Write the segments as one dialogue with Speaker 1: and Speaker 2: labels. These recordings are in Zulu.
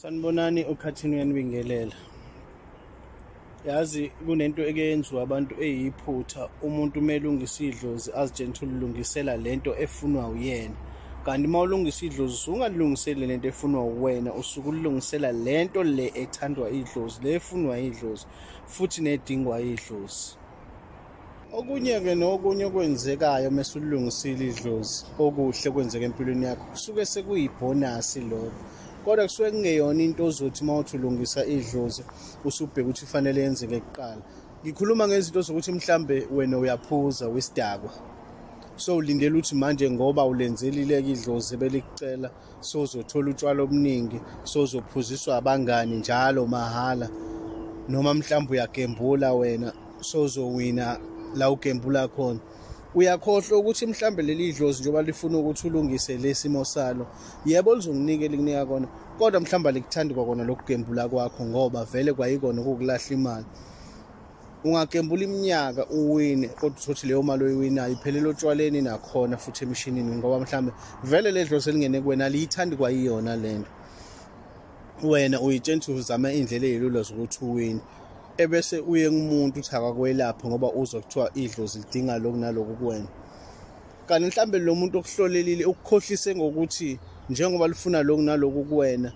Speaker 1: Sanibonani, uKhathini uyanibingelela. Yazi kunento eke yenziwa abantu eyiphutha. Umuntu uma elungisa idlozi azitshela ukuthi ulungisela lento efunwa uyena, kanti uma ulungisa idlozi usungalungiseli lento efunwa uwena, usuke ulungisela lento le ethandwa idlozi, le efunwa idlozi futhi nedingwa idlozi. Okunye-ke nokunye okwenzekayo uma usulungisile idlozi okuhle kwenzeka empilweni yakho kusuke sekuyibhonasi lokho, kodwa kusuke kungeyona into ozothi uma uthi ulungisa idlozi usubheka ukuthi kufanele yenzeke kuqala. Ngikhuluma ngezinto zokuthi mhlambe wena uyaphuza wisidakwa, so ulindele ukuthi manje ngoba ulenzelile-ke idlozi ebelikucela sozothola utshwala obuningi, sozophuziswa abangani njalo mahhala, noma mhlawumbe uyagembula wena sozowina la ugembula khona. Uyakhohlwa ukuthi mhlambe leli dlozi njengoba lifuna ukuthi ulungise lesimo salo, yebo lizokunika elikunika kona, kodwa mhlawumbe alikuthandi kwakona lokugembula kwakho ngoba vele kwayikona ukukulahla imali. Ungagembula iminyaka uwine, kodwa uthole leyo mali oyiwinayo iphelele otshwaleni nakhona futhi emishinini, ngoba mhlambe vele le dlozi elingene kuwena aliyithandi kwayiyona lento. Wena uyitshela ukuthi uzama indlela eyilula zokuthi uwine, ebese uye kumuntu uthi akakwelapha ngoba uzwa kuthiwa idlozi lidinga lokhu naloku kuwena. Kanti mhlambe lo muntu okuhlolelile ukukhohlise ngokuthi njengoba lifuna lokhu naloku kuwena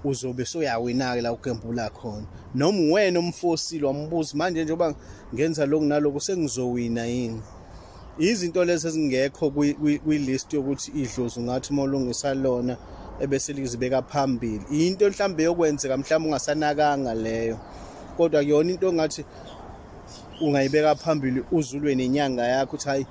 Speaker 1: uzobe soyawina-ke la ugembula khona, noma wena umfosile wambuza manje njengoba ngenza lokhu naloku sengizowina yini. Izinto lezi ezingekho kwi-list yokuthi idlozi ungathi uma ulungisa lona ebese lizibeka phambili, into mhlambe yokwenzeka mhlawumbe ungasanakanga leyo, kodwa kuyona into ongathi ungayibeka phambili uzulwe nenyanga yakho uthi hayi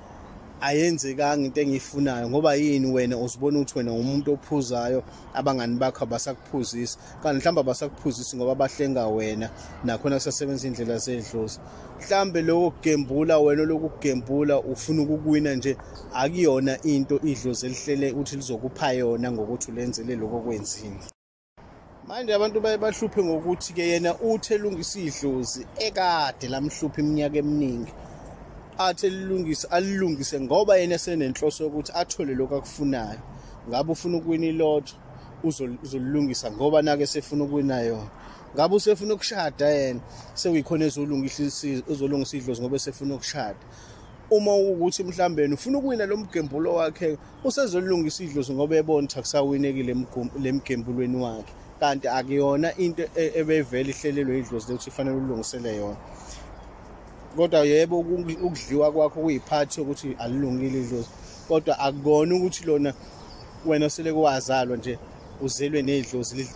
Speaker 1: ayenzekanga into engiyifunayo. Ngoba yini? Wena uzibona ukuthi wena umuntu ophuzayo, abangani bakho abasakuphuzisi, kanti mhlawumbe abasakuphuzisi ngoba bahlenga wena, nakhona kusasebenza indlela zedlozi. Mhlambe lokho kugembula wena, lokhu kugembula ufuna ukukuwina nje, akuyona into idlozi elihlele ukuthi lizokupha yona ngokuthi ulenzele lokho okwenzile. Manje abantu baye bahluphe ngokuthi-ke yena uthi elungisa idlozi ekade lamhlupha iminyaka eminingi, athi elilungise alilungise ngoba yena esenenhloso yokuthi athole lokhu akufunayo. Ngabe ufuna ukuwina ilotho, uzolilungisa ngoba nake sefuna ukuwina yona. Ngabe usefuna ukushada yena, sekuyikhona ezolungisa idlozi ngoba esefuna ukushada. Uma ukuthi mhlawumbe ufuna ukuwina lo mgembulo wakhe, usezolungisa idlozi ngoba ebona ukuthi akusawinekile lemgembulweni wakhe, kanti akuyona into ebevele ihlelelwe idlozi ukuthi ifanele ulungisele yona. Kodwa yebo ukudliwa kwakho kuyiphathi yokuthi alilungile idlozi, kodwa akukona ukuthi lona wena seleke wazalwa nje uzelwe nedlozi,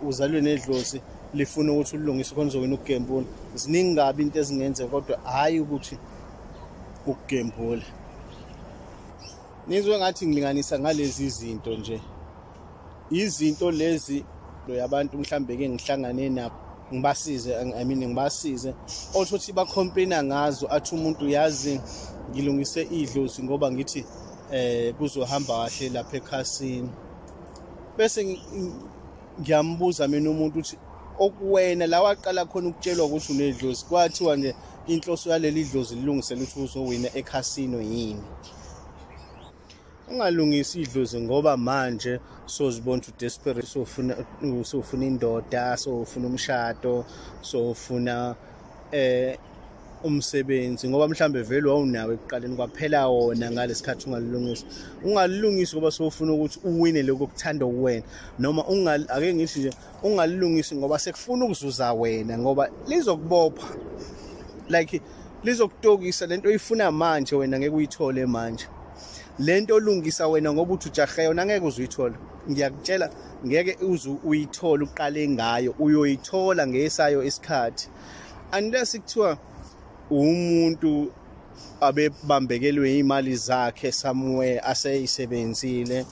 Speaker 1: uzalwe nedlozi lifuna ukuthi ulungise khona uzowina ukugembula. Ziningi kabi into ezingenzeka, kodwa hhayi ukuthi ukugembula. Nizwe ngathi ngilinganisa ngalezi zinto nje, izinto lezi yabantu mhlambe ke ngihlangane nabo ngibasize, I mean ngibasize othothi bacomplaina ngazo, athi umuntu yazi ngilungise idlozi ngoba ngithi kuzohamba kahle lapha ekhasini. Bese ngiyambuza mina umuntu ukuthi okuwena la waqala khona ukutshelwa ukuthi unedlozi, kwathiwa nje inhloso yaleli dlozi lilungisela ukuthi uzowina ekhasino yini? Ungalungisi idlozi ngoba manje sozibona ukuthi desperate, sofuna indoda, sofuna umshado, sofuna umsebenzi, ngoba mhlambe vele wawunawo ekuqaleni kwaphela wona ngalesikhathi ungalilungisi. Ungalilungisi ngoba sofuna ukuthi uwine lokho okuthanda kuwena, noma ake ngithi nje ungalilungisi ngoba sekufuna ukuzuza wena, ngoba lizokubopha, like lizokutokisa lento oyifuna manje, wena ngeke uyithole manje. Lento olungisa wena ngoba uthi ujahe yona ngeke uzuyithola, ngiyakutshela ngeke uze uyithole uqale ngayo, uyoyithola ngesayo isikhathi. Unless kuthiwa umuntu abebambekelwe imali zakhe somewhere aseyisebenzile,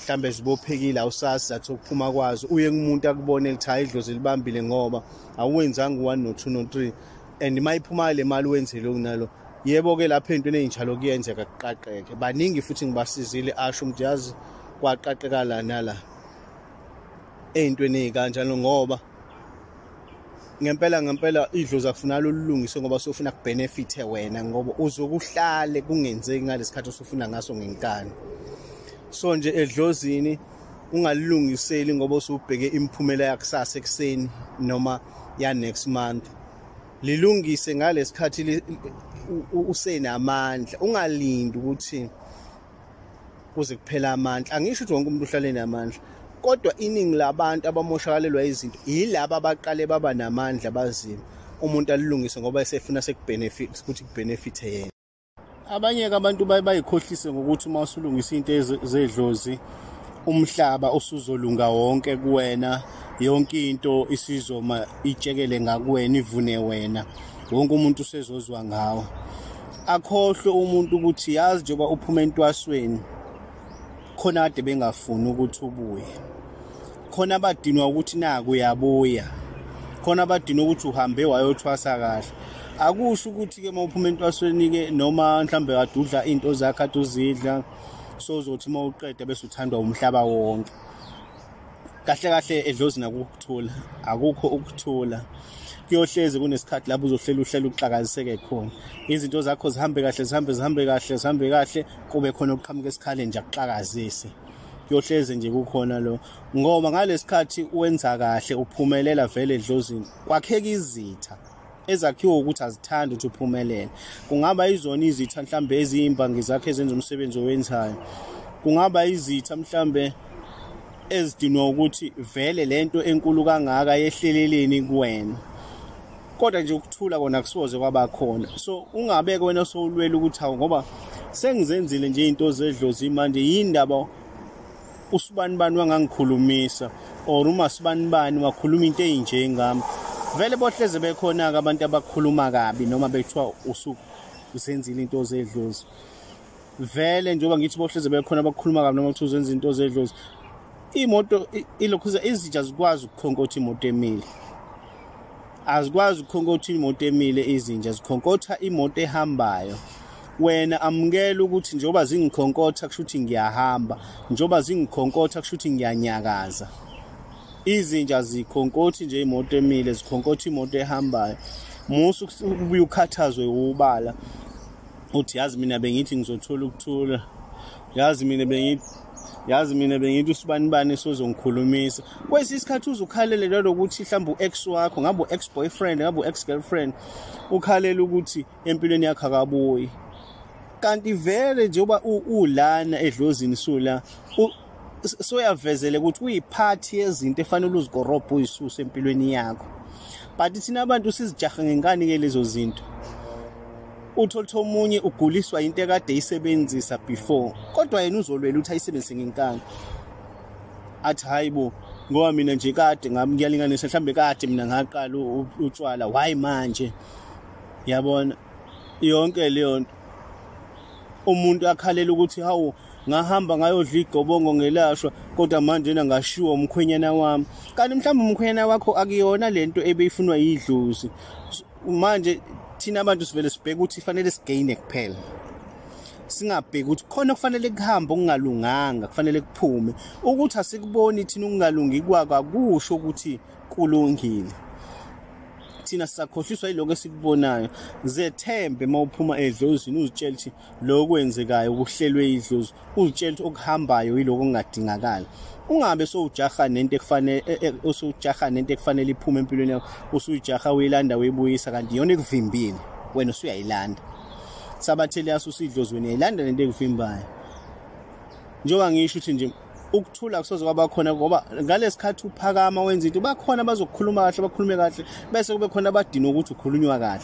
Speaker 1: mhlambe zibophekile, awusazi zathi ukuphuma kwazo, uye kumuntu akubone lithi hayi idlozi libambile ngoba awuwenzanga u1 no 2 no 3, and mayiphuma le mali wenzele okunalo. Yebo ke lapha entweni eyinjalo kuyenzeka kuqaqeke, baningi futhi ngibasizile asho umuntu yazi kwaqaqeka la nala eyintweni ezikanjalo, ngoba ngempela ngempela idlozi akufunala ulungise ngoba sofuna kubenefithe wena, ngoba uzokuhlale kungenzeki ngalesikhathi osufuna ngaso ngenkani. So nje edlozini Ungalilungiseli ngoba usubheke imiphumela yakusasa ekuseni noma ya next month. Lilungise ngalesikhathi usenamandla, ungalindi ukuthi kuze kuphela amandla. Angisho ukuthi wonke umuntu uhlale namandla, kodwa iningi labantu abamoshakalelwa izinto yilaba abaqale baba namandla bazima umuntu alilungise ngoba esefuna sekubenefit, ukuthi kubenefit yena. Abanye-ke abantu baye bayikhohlise ngokuthi uma usulungisa into zedlozi umhlaba usuzolunga wonke kuwena, yonke into isizoma itshekele ngakuwena, ivune wena, wonke umuntu usezozwa ngawe. Akhohlwe umuntu ukuthi yazi njengoba uphuma entwasweni khona kade bengafuni ukuthi ubuye, khona abadinwa ukuthi naku uyabuya, khona abadinwa ukuthi uhambe wayothwasa kahle. Akusho ukuthi ke uma uphuma entwasweni ke noma mhlambe kade udla into zakho kade uzidla, sozothi uma uqeda bese uthandwa umhlaba wonke. Kahle kahle edlozini akukuthula, akukho ukuthula. Kuyohlezi kunesikhathi lapho uzohlela uhlelo uxakaziseke khona, izinto zakho zihambe kahle, zihambe kahle, zihambe kahle, kube khona ukuqhamuka esikhale nje akuxakazise. Kuyohlezi nje kukhona lo, ngoba ngalesikhathi wenza kahle uphumelela vele edlozini, kwakheka izitha ezakhiwe ukuthi azithandi ukuthi uphumelele. Kungaba izona izitha mhlambe eziyimbangi zakho ezenza umsebenzi owenzayo, kungaba izitha mhlambe ezidinwa ukuthi vele lento enkulu kangaka yehleleleni kuwena, kodwa nje ukuthula kona kusoze kwaba khona. So ungabeke wena sowulwela ukuthi hawu ngoba sengizenzile nje into zedlozi manje, yindaba usibani bani wangangikhulumisa or uma sibani bani wakhuluma into eyinje ngami. Vele bohleze bekhona ke abantu abakhuluma kabi noma bekuthiwa usuzenzile into zedlozi. Vele njengoba ngithi bohleze bekhona abakhuluma kabi noma kuthiwa uzenza into zedlozi, imoto ilokhuza izinja zikwazi ukukhonkotha imoto emile, azikwazi ukukhonkotha imoto emile izinja, zikhonkotha imoto ehambayo. Wena amukela ukuthi njengoba zingikhonkotha kusho ukuthi ngiyahamba, njengoba zingikhonkotha kusho ukuthi ngiyanyakaza. Izinja zikhonkothi nje imoto emile, zikhonkotha imoto ehambayo. Musu ubuye ukhathazwe ubala uthi yazi mina bengithi ngizothola ukuthula, yazi mina bengithi usibani bani sozongikhulumisa. Kwesinye isikhathi uzukhalele lokuthi mhlawumbe u-ex wakho, ngabe u-ex boyfriend, ngabe u-ex girlfriend, ukhalela ukuthi empilweni yakho akabuyi, kanti vele njengoba ulana edlozini sula soyavezele ukuthi uyiphathi yezinto efanele uzikorobhe uyisuse empilweni yakho. But thina abantu sizijaha ngenkani ke lezo zinto. Uthola omunye uguliswa into ekade isebenzisa before, kodwa yena uzolwela ukuthi ayisebenzise ngenkani, athi hayibo ngoba mina nje kade ngiyalinganisa mhlambe kade mina ngaqala utshwala, why manje? Yabona yonke leyo nto. Umuntu akhalela ukuthi hawu ngahamba ngayodla igobongo ngelashwa, kodwa manje ngashiwa umkhwenyana wami. Kanti mhlawumbe umkhwenyana wakho akuyona lento ebeyifunwa yidlozi. Manje thina abantu sivele sibheke ukuthi fanele sigaine kuphela, singabheki ukuthi khona kufanele kuhambe okungalunganga, kufanele kuphume. Ukuthi asikuboni thina ukungalungi kwako akusho ukuthi kulungile. Thina sisakhohliswa yiloko esikubonayo. Zethembe uma uphuma edlozini, uzitshele ukuthi lokho kwenzekayo kuhlelwe idlozi, uzitshele ukuthi okuhambayo yiloko okungadingakali. Ungabe sowujaha nento ekufanele, usujaha nento ekufanele iphume empilweni yakho, usuyijaha uyilanda uyibuyisa, kanti iyona ekuvimbile, wena usuyayilanda. Sabathele yaso usidlozi, wena uyayilanda lento ekuvimbayo. Njengoba ngisho ukuthi nje ukuthula kusoze kwaba khona, ngoba ngalesikhathi uphakama wenza into bakhona bazokukhuluma kahle, bakhulume kahle, bese kube khona abadina ukuthi ukhulunywa kahle,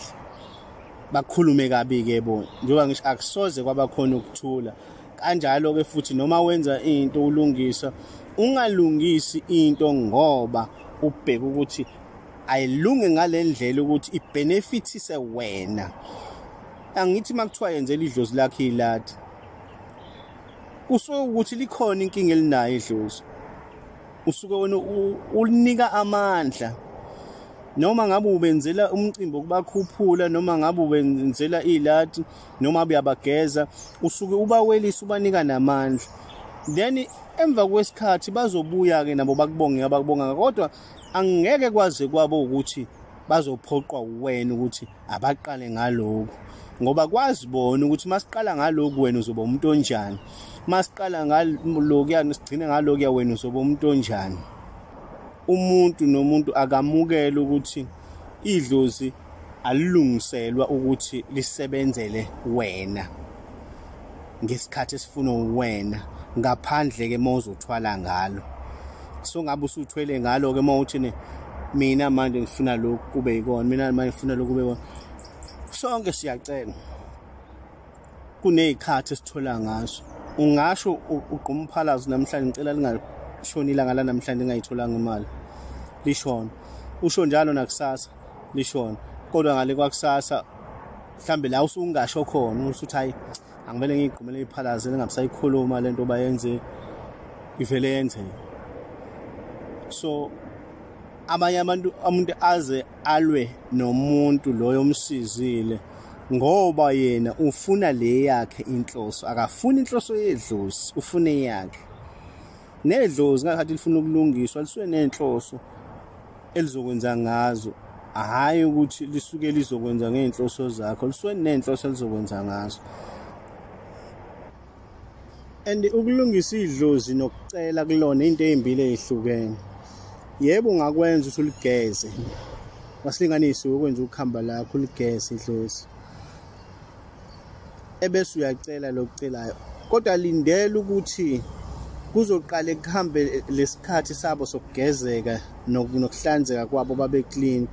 Speaker 1: bakhulume kabi ke bona. Njengoba ngisho akusoze kwaba khona ukuthula. Kanjalo ke futhi noma wenza into ulungisa, ungalungisi into ngoba ubheka ukuthi ayilunge ngalendlela ukuthi ibenefitise wena. Angithi makuthiwa yenzela idlozi lakhe iladi, kusuke ukuthi likhona inkinga elinayo idlozi, usuke wena ulinika amandla. Noma ngabe ubenzela umcimbi okubakhuphula, noma ngabe ubenzela iladi, noma uyabageza, usuke ubawelisa ubanika namandla. Then emva kwesikhathi bazobuya ke nabo bakubonge abakubonga, kodwa angeke kwaze kwabo ukuthi Bazophoqwa wena ukuthi abaqale ngalokhu, ngoba kwazi bona ukuthi masiqala ngalokhu wena uzoba umuntu onjani, masiqala ngalokhu sigcine ngalokhu wena uzoba umuntu onjani. Umuntu nomuntu akamukele ukuthi idlozi alilungiselwa ukuthi lisebenzele wena ngesikhathi esifuna wena, ngaphandle ke mawuzothwala ngalo. So ngabe usuthwele ngalo ke mawuthi mina manje ngifuna lokhu kube yikona, mina manje ngifuna lokhu kube yikona. Sonke siyacela, kunezikhathi esithola ngazo. Ungasho ugqumphalazo namhlanje, ngicela lingashoni ilanga la namhlanje ngingayitholanga imali, lishona. Usho njalo nakusasa lishona, kodwa ngale kwakusasa mhlambe la usungasho khona usuthi hayi angivele ngiyigqumele iphalaze lingabisayikhuluma lento bayenze, ivele yenzeke. So abanye abantu, umuntu aze alwe nomuntu loyo omsizile ngoba yena ufuna le yakhe inhloso, akafuni inhloso yedlozi, ufuna eyakhe. Nedlozi ngathi lifuna ukulungiswa lisuke nenhloso elizokwenza ngazo, hhayi ukuthi lisuke lizokwenza ngey'nhloso zakho, lisuke nenhloso elizokwenza ngazo. And ukulungisa idlozi nokucela kulona into ezimbili ezihlukene. Yebo, ungakwenza ukuthi uligeze, wasilinganise ukwenza ukhamba lakho uligeze idlozi, ebese uyacela lokucelayo, kodwa lindela ukuthi kuzoqale kuhambe lesikhathi sabo sokugezeka nokuhlanzeka kwabo, babe clean,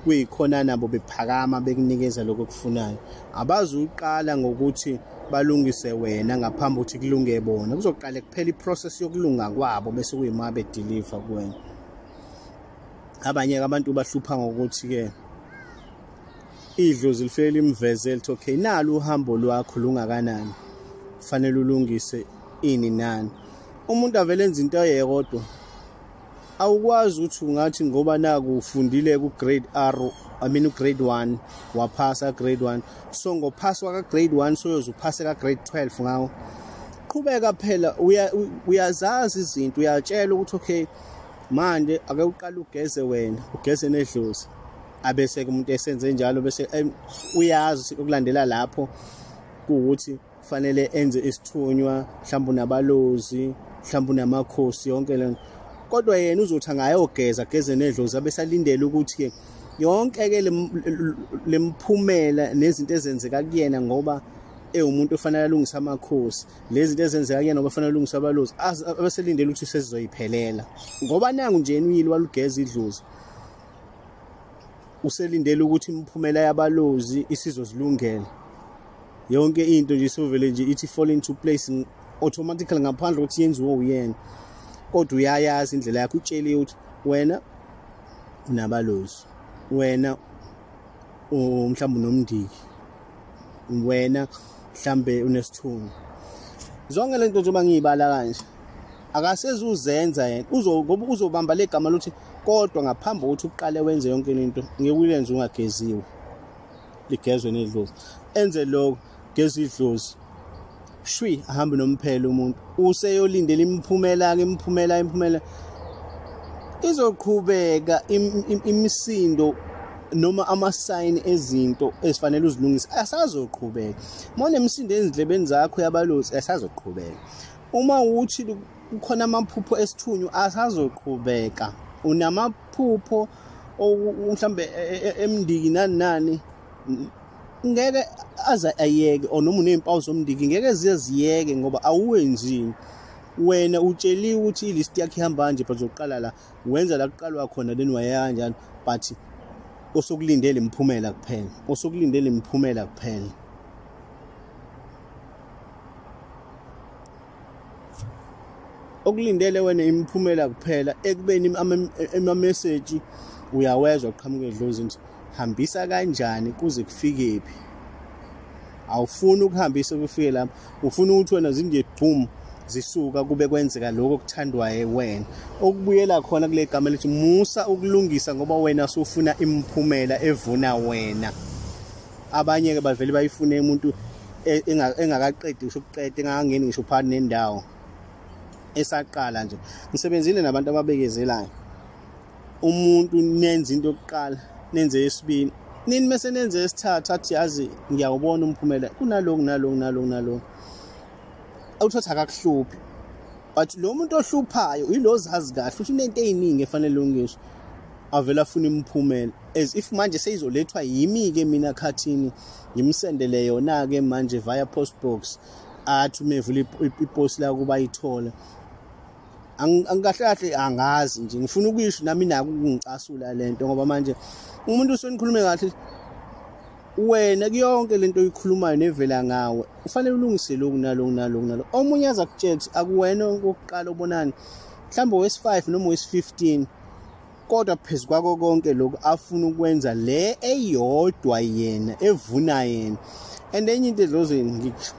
Speaker 1: kuyikhona nabo bephakama bekunikeza lokho okufunayo. Abazuqala ngokuthi balungise wena ngaphambi ukuthi kulunge bona, kuzoqale kuphela iprocess yokulunga kwabo bese kuyima bedeliver kuwena. Abanye abantu bahlupha ngokuthi ke idlozi lifike limvezele lithi okay, nalo uhambo lwakho lungakanani, kufanele ulungise ini nani. Umuntu avele enza into eyodwa, awukwazi ukuthi ungathi ngoba naku ufundile ku grade R, I mean grade 1, waphasa grade 1, so ngophaswa ka grade 1 soyoze uphase ka grade 12 ngawo. Qhubeka phela, uyazazi izinto, uyatshela ukuthi okay manje ake uqale ugeze wena, ugeze nedlozi, abese ke umuntu esenze njalo, bese uyazi ukulandela lapho kuwukuthi kufanele enze isithunywa, mhlawumbe unabalozi, mhlawumbe unamakhosi, yonke le. Kodwa yena uzothi angayogeza geze nedlozi, abesalindele ukuthi ke yonke ke lemphumela nezinto ezenzeka kuyena ngoba ewumuntu ofanele alungise amakhosi, lezi zinto ezenzeka kuyena ngoba fanele alungise abalozi, abeselindele ukuthi sezizoyiphelela ngoba nangu nje uyile walugeza idlozi, uselindele ukuthi imiphumela yabalozi isizozilungela yonke into nje, isovele nje ithi fall into place automatically ngaphandle ukuthi yenziwe uyena. Kodwa uyayazi indlela yakho, utsheliwe ukuthi wena unabalozi, wena mhlawumbe unomndiki, wena mhlambe unesithunywa. Zonke lento njengoba ngiyibala kanje akasezuzenza yena, ngoba uzobamba legama lokuthi kodwa ngaphambi kokuthi uqale wenze yonke into ngeke uyenze ungageziwe, ligezwe nedlozi. Enze lokho, geza idlozi, shwi ahambe nomphelo umuntu, useyolindela imiphumela ke, imiphumela izoqhubeka, imisindo noma ama-sign ezinto ezifanele uzilungise asazoqhubeka. Uma unemisindo ezindlebeni zakho yabalozi asazoqhubeka. Uma uthi kukhona amaphupho esithunywa asazoqhubeka. Unamaphupho mhlambe emndiki nani nani, ngeke aze ayeke, or noma unezimpawu zomndiki ngeke ziye ziyeke ngoba awuwenzini. Wena utsheliwe ukuthi ilist yakhe ihamba kanje, but uzoqala la wenza la kuqalwa khona, then waya kanjalo, but osokulindele imiphumela kuphela, osokulindele imiphumela kuphela. Okulindele wena imiphumela kuphela, ekubeni ama-message uyawezwa qhamuka edlozini ukuthi hambisa kanjani kuze kufike phi. Awufuni ukuhambisa kufike lapho, ufuna ukuthi wena zinje boom zisuka kube kwenzeka lokho okuthandwayo wena. Okubuyela khona kule gama lithi musa ukulungisa ngoba wena sufuna imiphumela evuna wena. Abanye ke bavele bayifune umuntu engakaqedi ngisho ukuqeda, engakangeni ngisho phakathi nendawo, esaqala nje. Ngisebenzile nabantu ababekezelayo. Umuntu nenza into yokuqala Nenze esibili, nini mase nenze esithathu, athi yazi ngiyawubona umphumela kunaloku naloku naloku naloku. Awuthatha akakuhluphi, but lo muntu ohluphayo yilo zazi kahle ukuthi unento eziningi efanele lungiswe, avela afuna imiphumela as if manje seyizolethwa yimi-ke mina khathini, ngimsendele yona-ke manje via post box, athi umevula ipost la kuba ayithole. Angikahle kahle angazi nje, ngifuna ukuyisho nami inako ukungicasula lento, ngoba manje umuntu usenikhulume kahle wena kuyonke lento oyikhulumayo nevela ngawe, ufanele ulungise lokhu naloku naloku naloku. Omunye aza kutshela akuwena okokuqala obonani, mhlawumbe owesi-5 noma owesi-15, kodwa phezu kwako konke lokhu afuna ukwenza le eyodwa yena evuna yena. And enye into edlozini, ngisho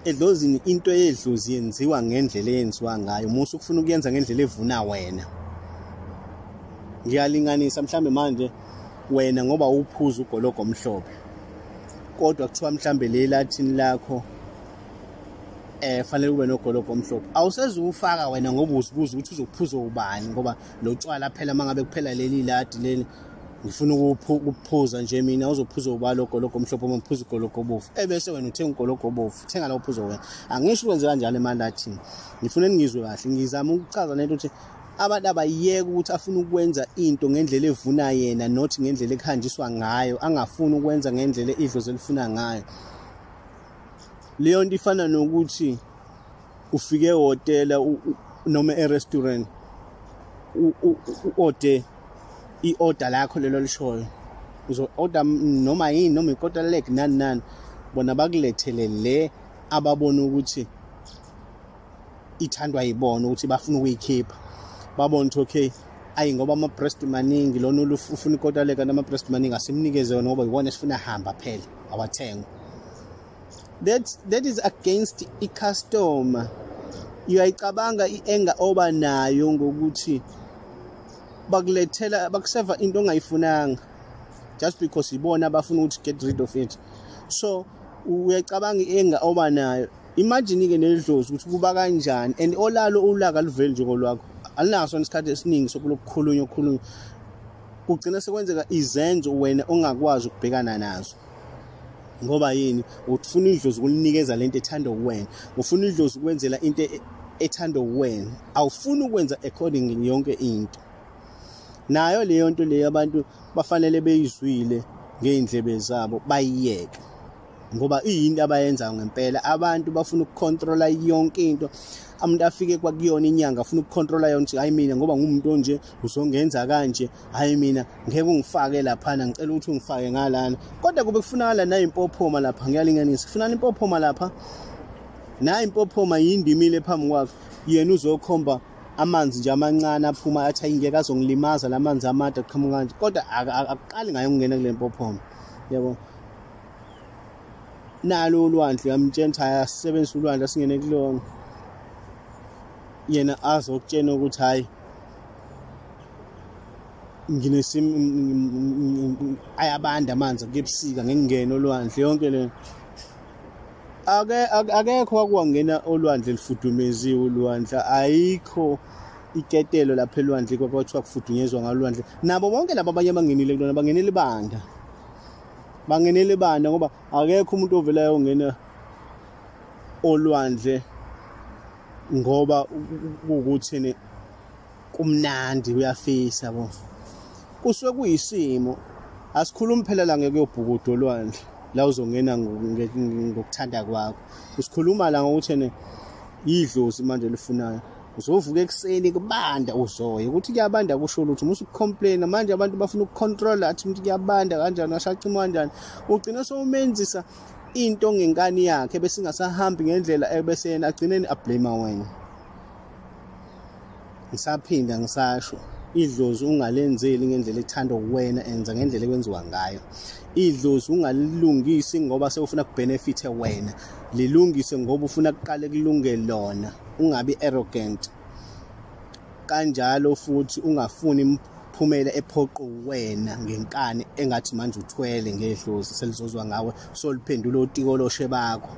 Speaker 1: edlozini, into eyedlozi yenziwa ngendlela eyenziwa ngayo, musu ukufuna ukuyenza ngendlela evuna wena. Ngiyalinganisa mhlambe manje wena ngoba uphuza ugologo omhlophe, kodwa kuthiwa mhlambe le lathini lakho fanele kube nogologo omhlophe, awusezuwufaka wena ngoba uzibuza ukuthi uzophuza ubani, ngoba lo tshwala phela mangabe kuphela leli ladi leli ngifuna ukuphuza nje mina, uzophuza ubani ogologo omhlophe uma ngiphuza ugologo obovu, ebese wena uthenga ugologo obovu, thenga la uphuza wena. Angisho ukwenze kanjalo emalathini, ngifuna ningizwe kahle, ngizama ukuchaza lento ukuthi abantu abayeke ukuthi afuna ukwenza into ngendlela evuna yena, not ngendlela ekuhanjiswa ngayo, angafuni ukwenza ngendlela idlozi elifuna ngayo. Leyo nto ifana nokuthi ufike ehhotela noma e-restaurant, u-ode i-order lakho lelo lishoyo, uzo-order noma yini, noma ikota leg nani nani, bona bakulethele le ababona ukuthi ithandwa yibona, ukuthi bafuna ukuyikhipha, babona ukuthi okay, ayi ngoba ama-breast maningi lona ufuna ikota leg nama-breast maningi, asimnikeze yona ngoba iwona esifuna hamba phela awathengwa. That is against i-customer. Uyayicabanga i-anger oba nayo ngokuthi bakulethela, bakuseva into ongayifunanga just because ibona abafuna ukuthi get rid of it. So uyacabanga i-anger oba nayo. Imagine-ke nedlozi ukuthi kuba kanjani, and olalo ulaka luveli nje kolwakho, alinaso isikhathi esiningi sokulokukhulunywa okukhulunywa, kugcina sekwenzeka izenzo wena ongakwazi ukubhekana nazo. Ngoba yini? Ufuna idlozi ukulinikeza lento ethandwa kuwena, ufuna idlozi ukwenzela into ethandwa kuwena, awufuni ukwenza accordingly yonke into. Nayo leyo nto leyo abantu bafanele beyizwile ngey'ndlebe zabo, bayiyeke, ngoba iyinto abayenzayo ngempela. Abantu bafuna ukucontrola yonke into, umuntu afike kwakuyona inyanga afuna ukucontrola yona, ukuthi hayi mina ngoba ngumuntu onje uzongenza kanje, hayi mina ngeke ungifake laphana, ngicela ukuthi ungifake ngalana. Kodwa kube kufunakala nayo impophoma lapha, ngiyalinganisa, kufunakala impophoma lapha, nayo impophoma yindimile phambi kwakhe, yena uzokhomba amanzi nje amancane aphuma, athi ayingeke azongilimaza lamanzi amade aqhamuka kanje, kodwa akuqali ngayo ukungena kule mpophoma, yabo. Nalo ulwandle uyamtshela ukuthi hayi asisebenzise ulwandle asingene kulona, yena azokutshena ukuthi hayi ayabanda amanzi kuyebusika ngeke olwandle yonke le. Akekho wakwangena olwandle lifudumeziwe ulwandle, ayikho iketelo lapha elwandle kwathiwa kufudunyezwa ngalwandle. Nabo bonke laba abanye abangenile kulona bangenele ibanda, bangenele ibanda, ngoba akekho umuntu ovelayo ongena olwandle ngoba ukuthi kumnandi uyafisa bo. Kusuke kuyisimo, asikhulumi phela la ngeke uyobhukuda olwandle la uzongena ngokuthanda kwakho, usikhuluma la ngokuthi idlozi manje lifunayo. Uzovuka ekuseni kubanda uzoya ukuthi kuyabanda kusho lutho, musu complain manje abantu bafuna ukucontrola, athi umuntu kuyabanda kanjani ashacima kanjani, ugcina sowumenzisa into ngenkani yakhe bese ingasahambi ngendlela ebese yena agcineni ablame wena. Ngisaphinda ngisasho, idlozi ungalenzeli ngendlela ethandwa kuwena, enza ngendlela ekwenziwa ngayo. Idlozi ungalilungisi ngoba sewufuna kubenefite wena, lilungise ngoba ufuna kuqale kulunge lona, ungabi arrogant kanjalo, futhi ungafuni imiphumela ephoqo wena ngenkani engathi manje uthwele ngedlozi selizozwa ngawe, soliphendula otikoloshe bakho.